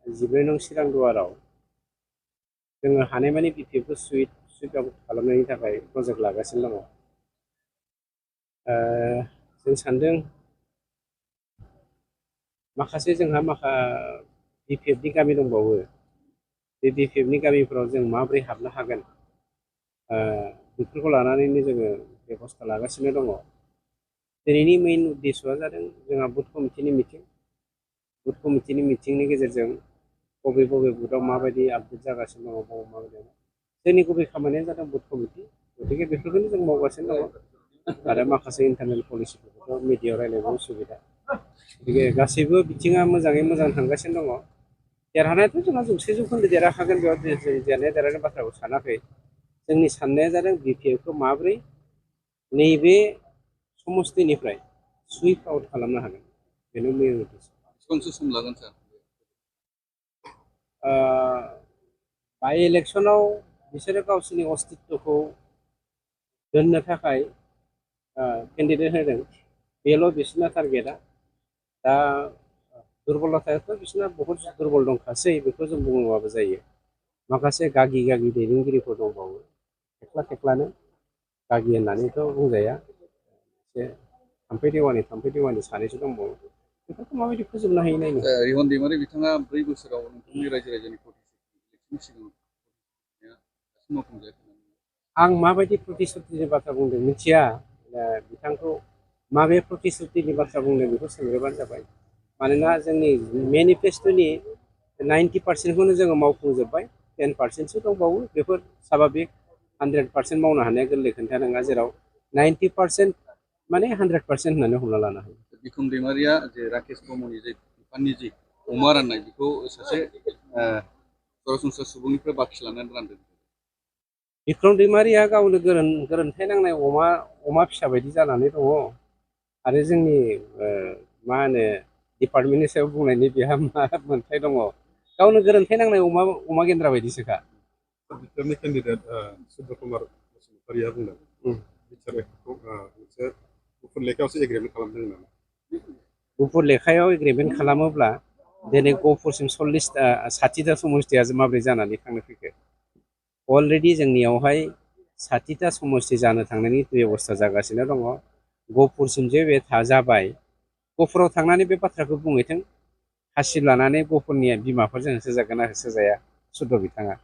14 नं चिरां दुवाराव जोङो हानायमानि बिपिएफखौ सुइट आउट खालामनायनि थाखाय प्रजेक्ट लागासिनो दङ। जों सानदों माखासे जोंहा बिपिएफनि गामि दंबावो, बे बिपिएफनि गामिफोराव जों माबोरै हाबनो हागोन बेफोरखौ लानानैनो जोङो बेबस्था लागासिनो दङ। दिनैनि मेइन उद्देश्यआ जादों जोंहा बुथ कमिटिनि मिटिंनि गेजेरजों बबे बुथआव माबायदि आपडेट जागासिनो दङ, बबे माबायदि जोंनि गुबै खामानिया जादों बुथ कमिटि, गतिके बेफोरखौनो जों मावगासिनो दङ। आरो माखासे इन्टारनेल पलिसिफोरखौथ' मिडियायाव रायलायनो उसुबिदा, गतिके गासैबो बिथिङा मोजाङै मोजां थांगासिनो दङ। देरहानायाथ' जोंहा 100% देरहाखागोन, बेयाव देरहानाय बाथ्राखौ सानाखै। जोंनि साननाया जादों बिपिएफखौ माबोरै नैबे समस्तिनिफ्राय सुइप आउट खालामनो हागोन, बेनो मेइन उद्देश्य। बेसेबांसो सम लागोन सार? बाइ इलेक्सनाव बिसोरो गावसोरनि अस्तित्वखौ दोननो थाखाय केन्डिडेट होदों, बेल' बिसोरना टारगेटआ। दा दुरबलतायाथ' बिसोरना बहुद दुरबल दंखासै, बेखौ जों बुङोबाबो जायो। माखासे गागि दैदेनगिरिफोर दंबावो, थेख्लानो गागि होननानैथ' बुंजाया, एसे थाम्फै देवानि सानैसो दंबावो। बेफोरखौ माबायदि फोजोबनो हायो नायनो। रिहन दैमारि बिथाङा 4 बोसोराव नोंथांनि रायजो राजानि इलेक्सननि सिगां मावफुंजायाखै। आं माबायदि प्रतिश्रुतिनि बाथ्रा बुंदों मिथिया, बिथांखौ माबे प्रतिश्रुतिनि बाथ्रा बुंदों बेखौ सोंग्रोबानो जाबाय। मानोना जोंनि मेनिफेस्ट'नि 90% जोङो मावफुंजोब्बाय, 10%सो दंबावो। बेफोर स्वाभाबिक, 100% मावनो हानाया गोरलै खोथा नङा, जेराव 90% माने 100% होननानै हमना लानो हायो। बिक्रम दैमारिया जे राकेश ब्रह्मनि जे बिफाननि जि अमा राननाय, बेखौ सासे सरासनस्रा सुबुंनिफ्राय बाखि लानानै रानदों। बिक्रम दैमारिया गावनो गोरोन्थाइ नांनाय अमा फिसा बायदि जानानै दङ, आरो जोंनि मा होनो डिपार्टमेन्टनि सायाव बुंनायनि बेहा मा मोन्थाय दङ? गावनो गोरोन्थाइ नांनाय अमा गेन्द्रा बायदिसोखा। बिथांनि केन्डिडेट जर'ख बसुमतारिया बुंदों जर'खखौ मोनसे गुफुर लेखायावसो एग्रिमेन्ट खालामदों होननानै। गुफुर लेखायाव एग्रिमेन्ट खालामोब्ला दिनै गहपुरसिम 60टा समस्तिया माबोरै जानानै थांनो फैखो? अलरेडि जोंनियावहाय 60टा समस्ति जानो थांनायनि बेबस्था जागासिनो दङ। गहपुरसिम जे बे जाबाय, गहपुराव थांनानै बे बाथ्राखौ बुंहैथों, हासिब लानानै गहपुरनि बिमाफोरजों होसोजागोन ना होसोजाया सुद्र बिथाङा।